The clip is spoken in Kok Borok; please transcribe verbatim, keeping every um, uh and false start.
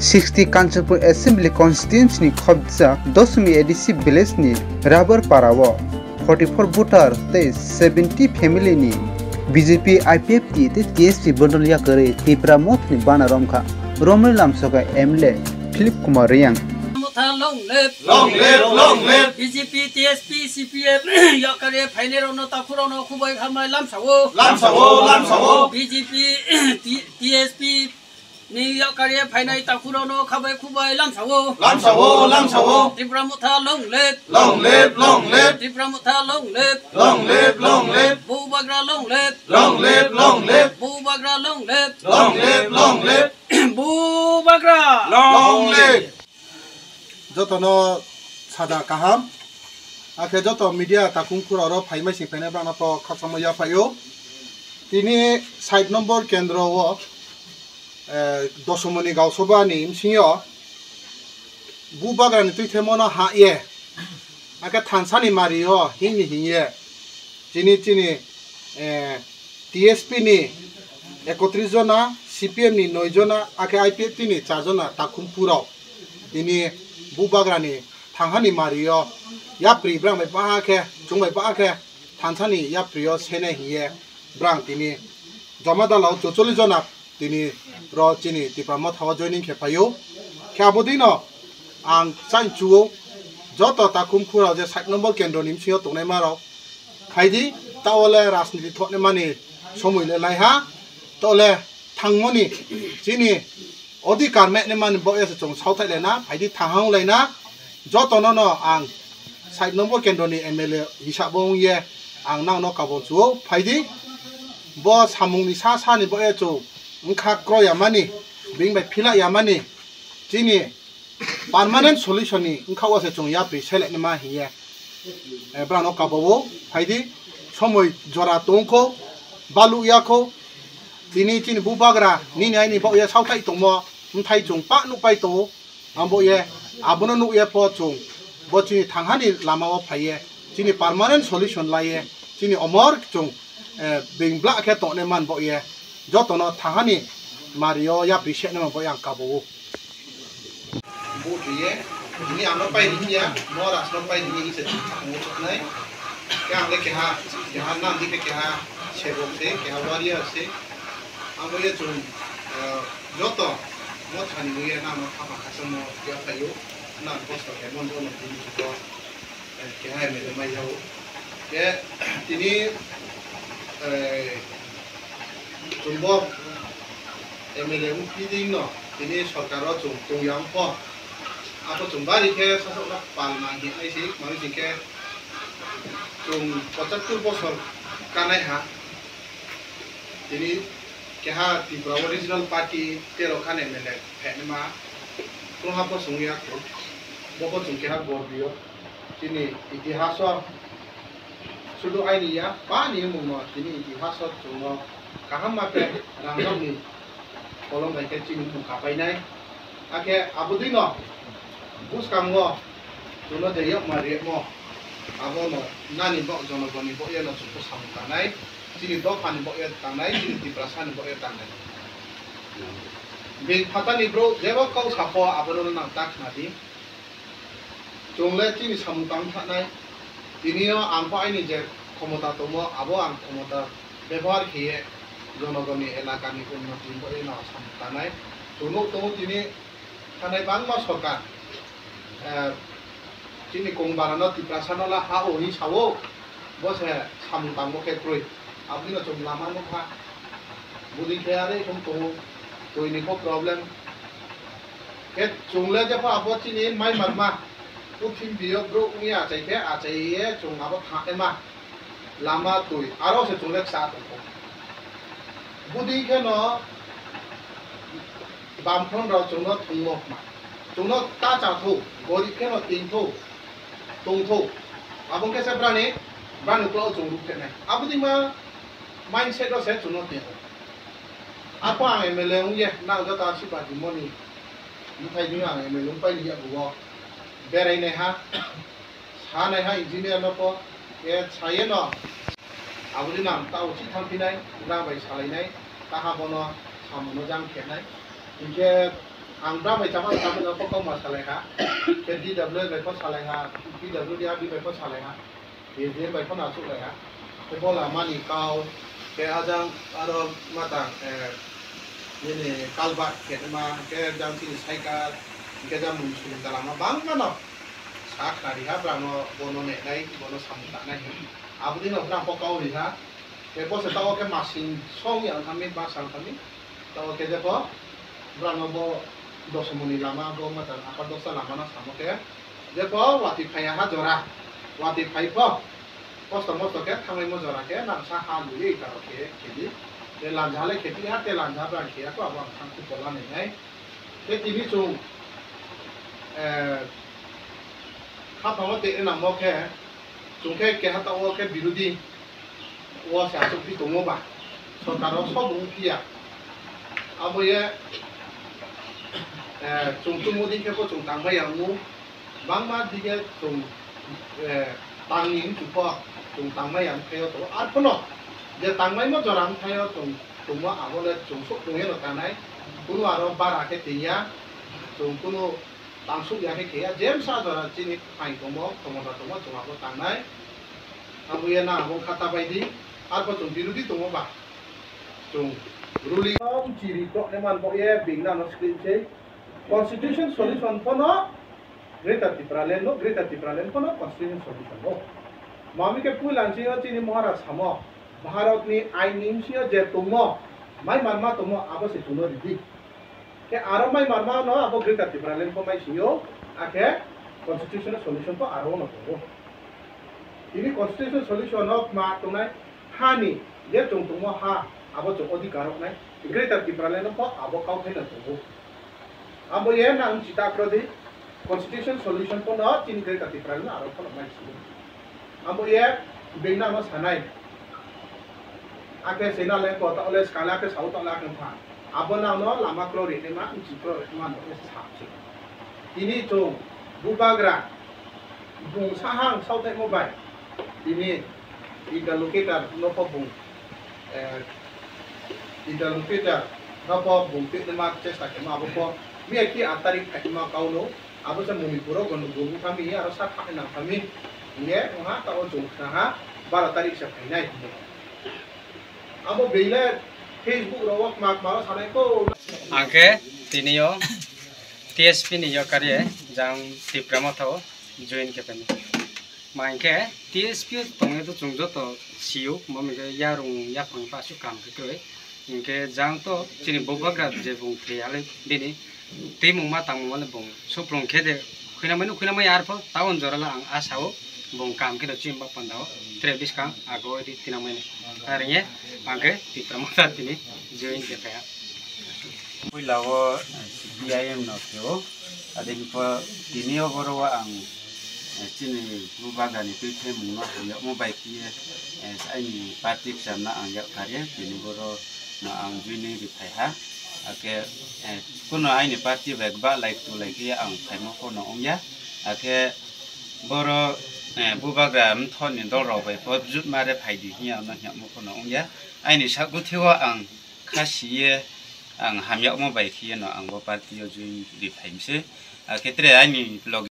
sixty Kanchanpur Assembly Constituency ni khobjak Dosomi A D C village ni Rubber Para o forty-four voter tei seventy family ni B J P, I P F T tei T S P bondol yakarwi Tipra Motha ni bana romkha. Romwi lamsoka M L A Philip Kumar Reang. Motha long live. Long live, long live. B J P, T S P, C P M yakarwi phainai rokno takhuk rokno khubai khambai lamsao. Lamsao, lamsao. B J P, T-, T S P ni yakarwi phainai takhuk rokno khabai khubai lamsao. Lamsao, lamsao. Tipra Motha long live. Long live, long live. Tipra Motha long live. Long live, long live. Bubagra long live. Long live, long live. Bubagra long live. Long live, long live. Bubagra. Long live. Jotono sada kaham. Akhe joto media takhuk khura oro phaimai sing phainai bana to khakchangma yaphaio. Tini sait nombor kendro o, eh, Dosomoni Gausabha ni bsingyo Bubagra ni twi themo no ha ye. Akhe thansani mari o hini hiye. Chini chini, eh, T S P ni ekotris jona, C P M ni noi jona, akhe I P F T ni char jona takhuk khurao tini Bubagra ni thanghani mari o yapri brang bai ba khe, chwng bai ba khe thansani yapri o sene hiye brang tini joma dalao chucholi jona tini ro chini Tipra Motha o joining khe phaio. Khe abo dino ang chang chuo joto takhuk khura je sait nombor kendro ni bsingyo tongnai marok khaidi ta ole rajniti thokne mani somoi le laiha ta ole thangmoni chini odhikar mene mani bo ese chong sauthai lena phaidi thanghang lena joto no no ang sait nombor kendro ni M L A hisabo wngye ang nang no kabon chuo phaidi bo samung ni sa sa ni bo e chong wngkha kroya mani bing bai phila ya mani chini permanent solution ni wngkha o se chwng yapri seleknima hiye. Eh, brano kabao phaidi somoi jora tongkho balu yakho tini chini Bubagra nini aini bao ya sauthai tongmo mthai chwng pa nukpai tongo. Ambo ye abono nuk ye pho chwng bo chini thanghani lama o phai ye chini permanent solution lai ye chini omor chwng, eh, bing bla khe tongnai man bo ye jotono thanghani mario yapri seknai man bo yang kabao. Bo thwiye, bini ano pai ringya, no rasno pai ringya hinse thangwi thoknai. Khe ang le keha, keha nang di khe keha sebok se, keha warrior se. Ang bo ye chwng, eh, joto mo thani bo ye nang no khama khasamo ya phaio, nang kosto khe mon jono bini jugo. Keha M L A mai yao. Ke tini, eh, chwngbo M L A wngphi ding no, tini sorkar o chwng tong ya wngkho. Abo chwng bari khe sasok no pal nang hinai si, mani sing khe chwng pochattor bosor kanai ha. Tini keha Tripura o regional party tero khan M L A phainima, tongha pho chwng ya kho, bo pho chwng keha gorbio. Chini itihaso sudu aini ya, bani mungno chini itihaso chwngno kaham ma khe rangjakni kolom bai khe chini mung kapainai. Akhe abodino bwskango chwngno je yakma riyakmo abono nani bok jonogoni bok yeno chwngkhe samung tangnai, chini dophani bok ye tangnai, chini Tiprasani bok ye tangnai. Bini phatani bro jebo kok sakho abono nang ta khnadi. Chwng le chini samung tang thaknai. Tini o ang pho aini je khomota tongo, abo ang khomota bebohar khiye jonogoni elakani unnoti bo eno samung tanai. Chwng nuk tongo tini thanai bangma sorkar, eh, chini kongbarano Tiprasano la ha o hinwi sao, bo se samung tangbo khe kwrwi. Aboni no chwng lama nukha. Budi khe are ikhum tongo. Twi ni kho problem. Khe chwng le jepho abo chini mai magma. Puthim biyo bro wngya achai khe achai ye chwng abo thang ema. Lama twi. Aro se chwng le ksa tongkho. Budi khe no Bamphron rok chwngno thwngmo khma. Chwngno ta cha thw, gorib khe no ting thw, tong thw. Abo khe se brani, brani uklo o chwng ruk khe nai. Abo dima mindset o se chwngno ting thw. Apo ang M L A wng ye, nang jota si party moni. Bwthai dino ang M L A wng pai ni ya bugo. Berai nai ha. Sanai ha engineer no po, e saye no. Aboni nang ta uchi thang phinai, ura bai salai nai, ta ha bono samung no jang khe nai. Hinkhe Ang bra bai chama chama no kok ma salai ha. Ke D W S bai ko salai ha, P W D R D bai ko salai ha. P S D M bai ko na chuk lai ha. Ke bo lama ni kau, ke ajang aro matang, eh, nini kalba ke ma, ke jang chini cycle, ke jang mung suri lama bang mano. Sa khari ha bra no bono ne nai, bono samung ta nai. Aboni no bra ko kau ri ha. Ke bo se tao ke masing song yang kami ba sang kami. Tao ke je ko bra no bo doso muni lama bo matang apa dosa lama na samo ke. Je ko wati phaya ha jora. Wati phai pho. Kosto mosto ke thanglai mo jora ke nang sa ha lui karo ke ke di. Te lanja le ke di ha te lanja bra ke ko abo ang sang tu pola ne nai. Te tini chung, eh, kha phango te nang mo ke chung ke ke ha tao ke birodi. O se aswk phi tongo ba, sorkar o sobo wng phiya. Abo ye, eh, chwng chumudi khe bo chwng tangmaya wngo. Bangma dige chwng, eh, tangni wngkhe bo chwng tangmaya wngkhaio to. Arphuno je tangmaimo jora wngkhaio chwng tongmo abo le chwng sok tongya no tanai. Kunu aro bara khe twiya, chwng kunu tangsuk ya khe kheya. Jemsa jora chini phain tongmo, khomota tongmo chwng abo tangnai. Abo ye na abo khata bai di. Arphuno chwng birodi tongo ba. Chwng ruling. Chiri kokne man bo ye bing na no screen se. Constitution solution phono Greater Tipraland no, Greater Tipraland phono constitution solution no. Mami ke puilan se yo chini Maharaj samo. Bharat ni ain ni bisi yo je tongmo, mai manma tongmo abo se chwngno ridi. Khe aro mai manma no abo Greater Tipraland pho mai sio, akhe constitutional solution pho aro no tongo. Tini constitutional solution no ma tongnai hani je chwng tongmo ha abo chwng odhikar rok nai Greater Tipraland pho abo kauthai no tongo. Abo ye nang chita krodi constitutional solution pho no chini Greater Tipraland aro pho no mai sio. Abo ye bengna no sanai. Akhe sena le kota ole skala ke sau tala ke pha. Abo na no lama kro re ma, uchi kro re ma no sa se. Tini chwng bubagra bung sahang sau thai mo bai. Tini interlocutor no pho bung, eh, interlocutor no pho bung te ma chesta ke ma abo pho mi ki atarik thai ma kau no. Abo se Manipur o gondogol wngkha mi, aro sak hakhe nangkha mi. Hiye wngha ta o chwng khna ha baro tarik se phainai hiye. Abo beile Facebook ro o kma kma ro sanai ko. Angkhe tini o T S P ni yo kariye jang Tipra Motha o join khe phai. Ma hinkhe T S P o tongwi to chwng joto sio, mo hinkhe yarung yaphang pa aswk kam khe kwrwi. Hinkhe jang to chini bubagra je bung thwi halai bini twimung ma tangmung mani bung suprung khe de khuinamani khuinamai arpho town jora la ang asa o bung kam khe do chini ba panda o tre biskang ago di tinamani. Ar hinkhe ang khe Tipra Motha tini join khe phaiya. Puila o C P I M no khe o. Ade hingpho tini o boro o ang, eh, chini bubagra ni twi themung no hamyakmo bai khe, eh, aini party kcham no ang yak kha rw, tini boro no ang joining rw phai ha. Akhe, eh, kuno aini party bai ba lai tu lai khe ang phaimo pho no wng ya. Akhe boro, eh, bubagra mtho ni dol rok bai pho jut ma rw phai di hiya no hingmo pho no wng ya. Aini sak guthi o ang kha si ye ang hamyakmo bai khe no ang bo party o join rw phai mse. Akhe tre aini log